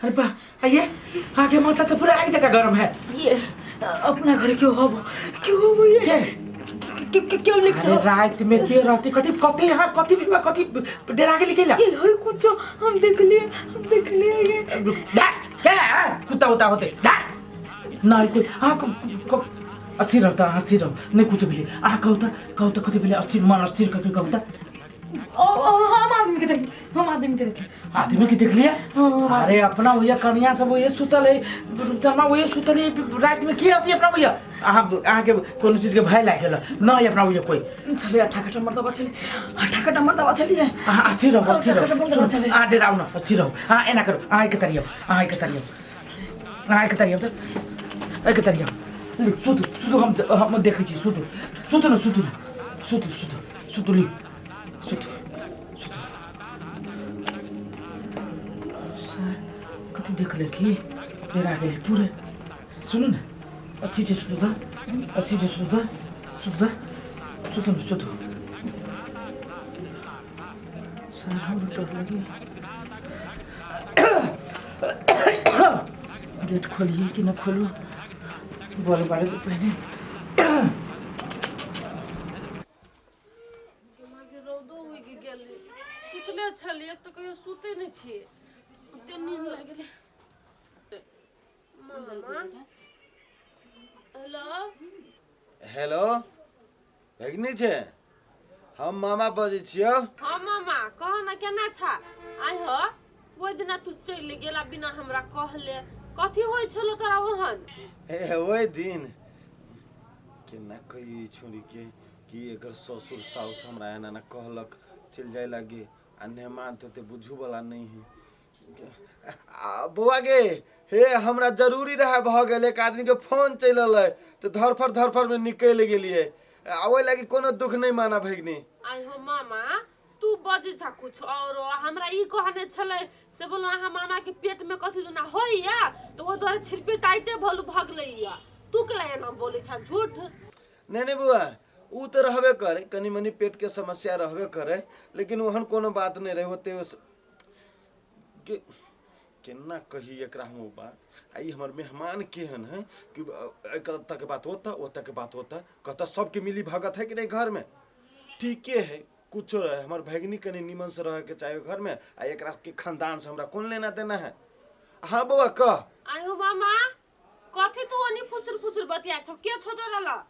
अरे बा आइए आगे माथा तो पूरा आग जगह गरम है। ये अपना घर क्यों हो, क्यों हो ये? के? क्यों क्यों क्यों लिख अरे रात में के रहती कथी कथी यहाँ कथी भी कथी डरा के लिखेला? ये होई कुछ हम देख लिए, हम देख लिए ये। क्या कुत्ता उत्ता होते ना कोई। हाँ, अस्थिर रहता, अस्थिर रहो, नहीं कुछ भी। आ कहता कहता कथी भेलै? अस्थिर मन अस्थिर करके कहता। ओ ओ हम आदमी के देख, हम आदमी के देख। आदमी के देख लिया? हाँ। अरे अपना भैया कन्या सब वही सुतल है, शर्मा वही सुतल है। रात में की आती अपना भैया? अहाँ अहाँके कोनो चीज के भय लागि गेल न अपना भैया कोई? छलै अठा कटा मर्दबा छलै, अठा कटा मर्दबा छलियै। अहाँ अस्थिर रहू, अस्थिर रहू। सुनू, सुनू, अहाँ डराउ न, अस्थिर रहू। अहाँ एना करू, अहाँ एके तरियौ, अहाँ एके तरियौ, अहाँ एके तरियौ तऽ एके तरियौ। लिउ, सुतू सुतू, हम देखै छी। सुतू सुतू न, सुतू न, सुतू सुतू सुतू, लिउ, सुतू सुतू। सर कथी देख लेलकी? डरा गेली पूरे। सुनू ने, अस्थिर छै, सुतू तऽ, अस्थिर छै, सुतू तऽ, सुतू तऽ, सुतू ने, सुतू। सर हमरो डर लगी। गेट खोलिए कि न खोलू? बॉल बारे तो पहने दिमागे रौदो उगि गेलै। सुतले छलियै तऽ कहियो सुतै नहि छियै, ओते नींद लागि गेलै। मामा, हेलो। हेलो भगिनी छै, हम मामा बजै छियौ। हाँ मामा, कह ना, केना छा? आइ हो, ओहि दिना तू चलि गेला बिना हमरा कहले, कथी होइ छलो तोरा ओहन? हे ओहि दिन केना कहियै छोड़ी के कि एकर ससुर साउस हमरा एना एना कहलक चलि जाय लागे आ नेहमान तऽ ओते बुझू वाला नहि है। आ बौआ गे, हे हमरा जरूरी रहे भऽ गेल, एक आदमी के फोन चलि एलै तऽ धरफड़ धरफड़ में निकलि गेलियै आ ओहि लागी कोनो दुख नहि माना भगिनी। आइ हो मामा, तू बजै छा कुछ और, हमरा ई कहने छलै से बोलो अहाँ मामा के पेट में कथी दुना होइया तऽ ओहि दुआरे छिरपिटाइते भलू भगलैया। तू केला एना बोलै छा झूठ? नहि नहि बौआ, ओ तऽ रहबे करे, कनि मनि पेटके समस्या रहबे करे, लेकिन ओहन कोनो बात नहि रहै ओते। के केना कही एकरा हम ओ बात? आ ई हमर मेहमान केहन है कि एकर तक बात ओतऽ, ओतऽ के बात ओतऽ, कहता सबके मिली भगत है कि नहीं घरमे। ठीके है, कुछो रहे, हमर भगिनी कनि निमन से रहे के चाही घरमे आ एकरा के खानदान से हमरा कोन लेना देना है। हाँ बौआ, कह। आइ हो मामा, कथी तू ओनी फुसुर फुसुर बतिया छौ? के छौ तोरा लग?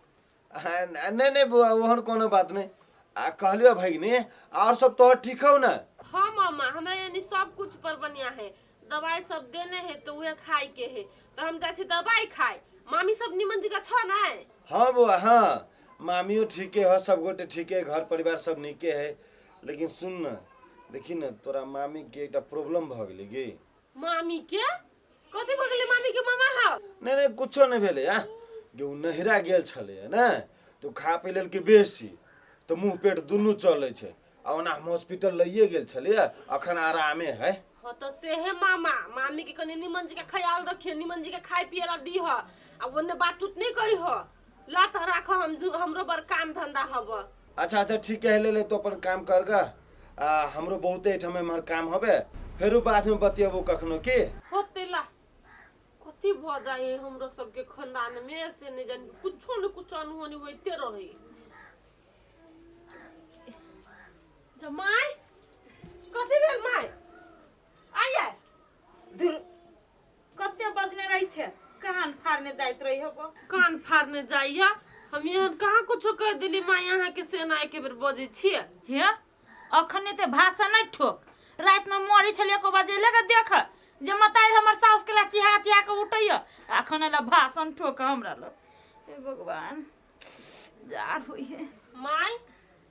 नहि नहि बौआ, ओहन कोनो बात नहि। आ कहलियो भगिनी, और सब तोहर ठीक हौ ने? हाँ मामा, हमरा यानी सब कुछ पर बढ़िया है। दवाई सब देने है तो उहे खाए के है, तो हम जाइ छी दवाई खाए। मामी सब निमन जगह छ ने? हाँ बौआ, हाँ, मामियो ठीके है, सब गोटे ठीके है, घर परिवार सब नीके है। लेकिन सुन न, देखी न, तोरा मामी के एकटा प्रॉब्लम भऽ गेलै गे। मामी के कथी भऽ गेलै मामी के मामा? हाँ। नहि नहि, कुछो नहि भेलै। आ गे, ओ नहिरा गेल छलै ने तऽ ओ खा पी लेलकै बेसी तऽ मुँह पेट दुनू चलै छै आ ओना हम हॉस्पिटल लैए गेल छलियै, अखन आरामे है। हाँ तऽ सेहे मामा, मामी के कनि निमन जी के ख्याल रखिए, निमन जी के खाए पिए ला दीह आ ओन्ने बात उत नहीं कही हो। ला तऽ राख, हम हमरो बड़ काम धंधा हब। अच्छा अच्छा, ठीक है, ले ले तो अपन काम कर गा। आ हमरो बहुते एहिठाम एम्हर काम हबे, फेरो बादमे बतियबो कखनो की। होते ला, कथी भऽ जाइ है हमरो सबके खानदान में से नहीं जानी, कुछो न कुछो अनहोनी होइते रहे। जमाई, कथी भेल माय? आइए। धुर, कते बजने रहै छै, कान फाड़ने जाइत रही हबो। कान फाड़ने जाइया? हम एहन कहाँ कुछो कह दिली माय अहाँ के से एना एके बेर बजै छियै? हे, अखन एते भाषा नहि ठोक। रातिमे मरै छलियै एको बजे ले देख जे मतारि हमर साउस के ला चिहा चिहा के उठैया, अखन एला भाषण ठोक हमरा लग। हे भगवान, जार होइ है। माय,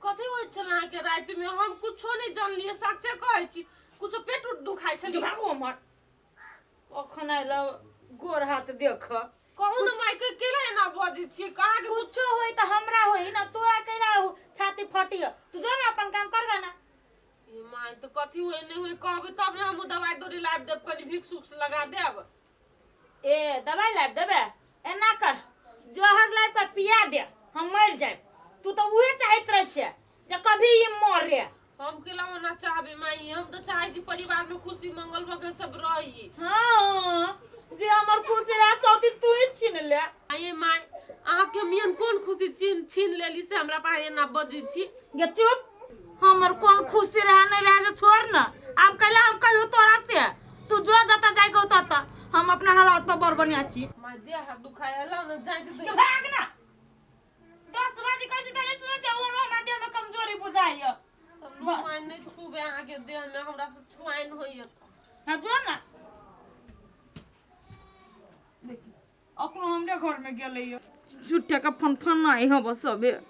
कथी होइ छल अहाँके रातिमे? हम कुछो नहि जानलियै, सच्चे कहै छी। कुछो पेट उट दुखाइ छल? भागो हमर, अखन आयल गोर हाथ देख। कहू ने माय, के केला एना बजै छियै? कहाँ के कुछो होई तऽ हमरा होई ना, तोरा कैला हो छाती फटी हो? तू जो ना, अपन काम कर ना। ई माय, तऽ कथी होई नहि होई कहबै तब ने हम दवाई दौरी लाबि देब, कनि भिक्स उक्स लगा देब। ए, दवाई लाबि देबे? एना कर, जहर लाबि कऽ पिया दे, हम मरि जायब। तू तऽ उहे चाहैत रहै छियै जे कभी ई मरे। हम केला होना चाहबे माई, हम तो चाहे छी परिवार में खुशी मंगल भऽ के सब रही। हाँ, जे हमर खुशी रहे चौथी तू ही छीन ले। आये माई, अहाँ के हम एहन कोन खुशी छीन छीन लेली से हमरा पास एना बजै छी? गे चुप, हमर कोन खुशी रहे नहीं रहे से छोड़ न। आब कैला हम कहियो तोरा से, तू जो जता जाय के तता, हम अपना हालात पर बड़ बढ़िया छी। माई देह हाथ दुखाय हला न जाय के भाग ना, 10 बजे कैसे तने सुनै छै, ओनो हमरा देह में कमजोरी बुझाइय। बस माय नहि छूबे अहाँके देह में, हमरा से छुआइन होइए। हाँ जो ना, देखी अखनो हमरे घर में गेलै झूठे के फन फन आई हो बस सबे।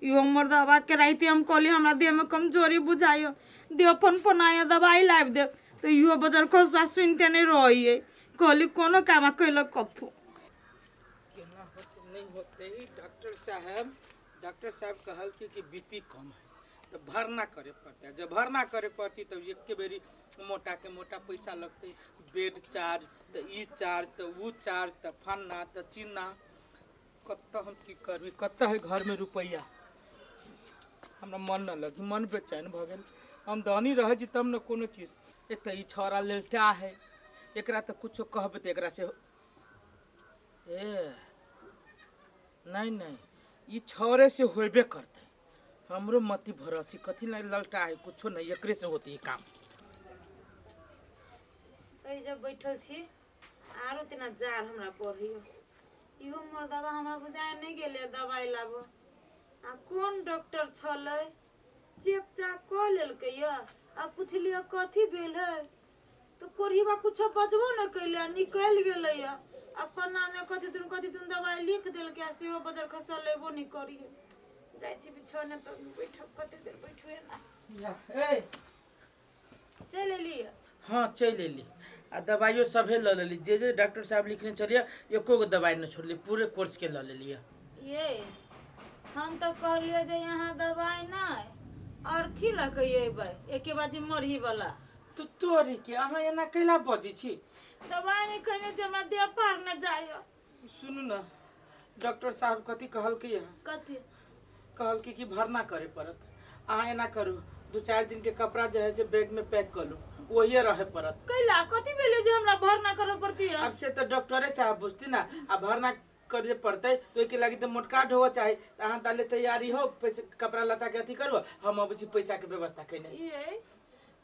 इहो मर्दवा के राइते हम कहली हमरा देह में कमजोरी बुझाइयो, देह फन फन आया, दवाई लाबि दे, तो इहो बजर खसुआ सुनते नहीं रहिए। कहली कोनो काम कैलक कथू केना होते नहीं होते ही। डॉक्टर साहब, डॉक्टर साहब कहल कि बीपी कम है तो भरना करे पड़ता है। जब भरना करे पड़ती तब एक बेरी मोटा के मोटा पैसा लगते, बेड चार्ज तो ई चार्ज तो ऊ चार्ज तो फन्ना तो चिन्ना। कत्ता हम की करबी, कत्ता है घर में रुपैया? हमरा मन न लगी, मन बेचैन भऽ गेल। हम धनी रहै छी तब ने कोनो चीज। एक तऽ ई छौड़ा लेलटा है, एकरा तऽ कुछो कहबै तऽ एकरा से ए नहीं नहीं, ई छौड़े से होबे करतै। हमरो मति भरोसी कथी नहीं ललटा है, कुछो नहीं, एकरे से होती है काम। एहि जब बैठल छी आरो तेना जार हमरा पढ़ियो। इहो मर्दबा हमरा बुझाय नहि गेलै दवाइ लाबऽ। आ कोन डॉक्टर छलै, चेक चाक कऽ लेलकै यऽ आ पुछलियै कथी भेल है तऽ कोढ़ीबा कुछो बजबो नहि कैले आ निकलि गेलै यऽ। आ फन्नामे कथी तुन दवाइ लिख देलकै आ सेहो बजर खसुआ लेबो नहि करियै। जाइ छी बिछौने तऽ बैठब, कते देर बैठबे ना। ए चलि एलियै? हाँ चलि एली आ दवाइयो सभे लऽ लेली, जे जे डॉक्टर साहब लिखने छलियै एको गो दवाइ नहि छोड़ली, पूरे कोर्स के लऽ लेलियै। ये हम तऽ कहलियै जे यहाँ दवाइ नहि अर्थी लऽ के अयबै, एके बाजी मरही वाला। तो तोरी के अहाँ एना कैला बजै छी? दवाइ नहि खयने छी, हमरा देह पार नहि जाइए। सुनू ने, डॉक्टर साहब कथी कहलकै है? कथी कहलकै? कि भरना करे पड़त। अहाँ एना करू, 2-4 दिन के कपड़ा जे है से बैग में पैक कर लू, वही रहे पड़त। कैला, कथी भेलै जे हमरा भरना करऽ पड़ती? अब से तो डॉक्टरे साहब बुझती ना। आ भरना करे पड़तै तो ओहिके लागी तऽ मोटका ढोआ चाही। तऽ अहाँ ताले तैयारी हो, पैसे कपड़ा लत्ता के अथी करू, हम अबै छी पैसा के व्यवस्था केने। ये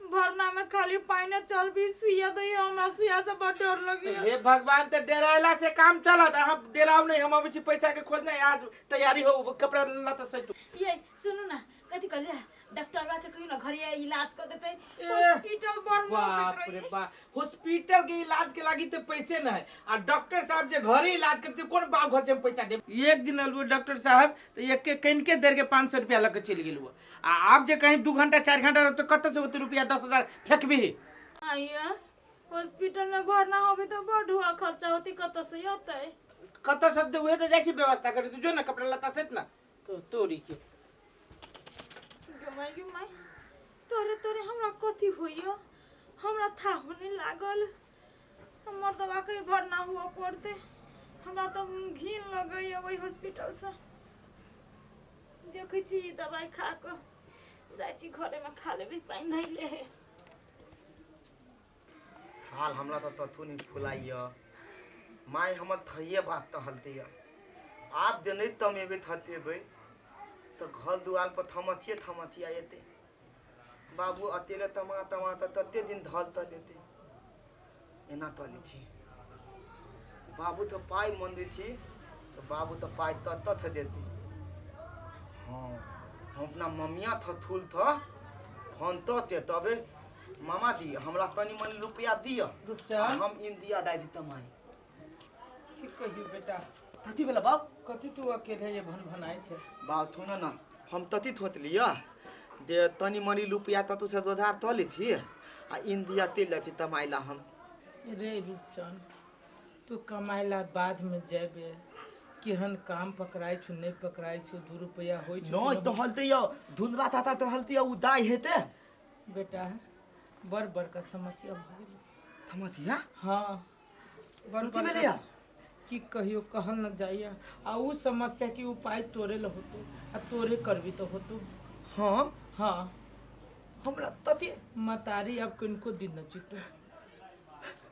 भरना में खाली पाइने चलबी, सुइया दैया, हमरा सुइया से बड़ डर लगैया। हे भगवान, तऽ डरायला से काम चलत? अहाँ डराउ नहीं, हम अबै छी पैसा के खोजने। आज तैयारी हो, कपड़ा लत्ता सैतू। ये सुनू ना, कथी कहलियै, डॉक्टरवा के कहियो ना घरे इलाज कर देतै, हॉस्पिटल बड़ बाप रे बाप, हॉस्पिटल के इलाज के लागी तो पैसे न है आ डॉक्टर साहब जे घरे इलाज करते कोन बाप घर से हम पैसा देब? एक दिन अलू डॉक्टर साहब तो एक के कनिके देर के 500 रुपया लग के चलि गेल। आ आब जे कहीं 2 घंटा 4 घंटा रहत तो कतऽ से ओते रुपया 10,000 फेंकबी? आइया हॉस्पिटल में भरना होबे तो बड़ हुआ खर्चा होती, कतऽ से अतै? कतऽ से देब? उहे तो जाइ छी व्यवस्था करे। तू जो ना कपड़ा लत्ता सेत ना तो तोरी के। गे माय, गे माय, तोरे तोरे हमरा कथी होइया, हमरा था होने लागल। हमर दवा के भरना हुआ पड़ते, हमरा तऽ घिन लगैया ओहि हॉस्पिटल से। देखै छी ई दवाइ खा कऽ जाइ छी घरेमे खा लेबै, पानि धैले है। थाल हमरा तऽ तथु नहीं फुलाइय माय, हमर थैये बात तहलते आब दे नहीं तमेबे थतेबै तऽ घर दुआर पर थमथिए थमथिया एते बाबू अतेले तमा तमा तऽ तते दिन धल तल एते एना तले थी बाबू तऽ पाइ मंदी थी तऽ बाबू तऽ पाइ तत तथ देती। हाँ हम अपना मम्मिया थ थूल थ फोन तते तबे मामा जी हमरा तनी मनी रुपया दिअ। रुपचन, हम इन दिया दाइ दी तमाई। की कहियो बेटा? कथी भेल बाप? कथी तू अकेले ये भन भनाइ छै? बाप थो न हम तती थोत लिअ दे तनी मनी रुपया ततु से उधार त लेथी आ इन दिया ते लेथी तमाइला हम। रे रूपचन, तू कमाइला बाद में जेबे, केहन काम पकड़ाइ छौ नहि पकड़ाइ छौ, 2 रुपया होइ छौ नहीं कि तो हलते यो धुंधला ताता तो हलते यो उ दाई हेते। बेटा बड़ बड़का समस्या भऽ गेल। थमतिया? हाँ बड़ कथी बड़का भेलैया? की कहियो, कहल न जाइया। आ उ समस्या के उपाय तोरे ल होतो आ तोरे करबी तो होतो। हम? हाँ। हमरा तथी मतारी अब किनको दिन न जीतो।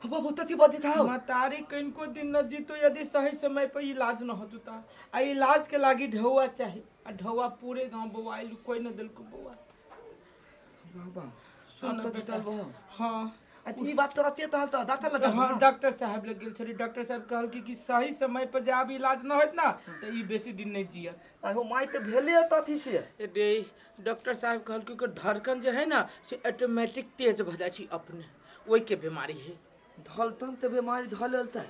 बाबू तथी बदित हौ। मतारी किनको दिन न जीतो यदि सही समय पर इलाज न होतो त। आ इलाज के लागी ढौआ चाही, आ ढौआ पूरे गांव बौआइल, कोई न देलको बौआ। बाबा सुन अब तथी बेटा। तल बहु। हाँ। आ ई बात तोरा ते तहल त डॉक्टर लग? हाँ, डॉक्टर साहब लग गेल छली। डॉक्टर साहब कहल कि सही समय पर जब इलाज न होत ना त ई बेसी दिन नहीं जियत। आहो माई, त भेले तथी से? रे डॉक्टर साहब कहल कि ओकर धड़कन जे है ना से ऑटोमेटिक तेज भ जाइ छै अपने, ओहि के बीमारी है। धलतन त बीमारी धल लेलतै।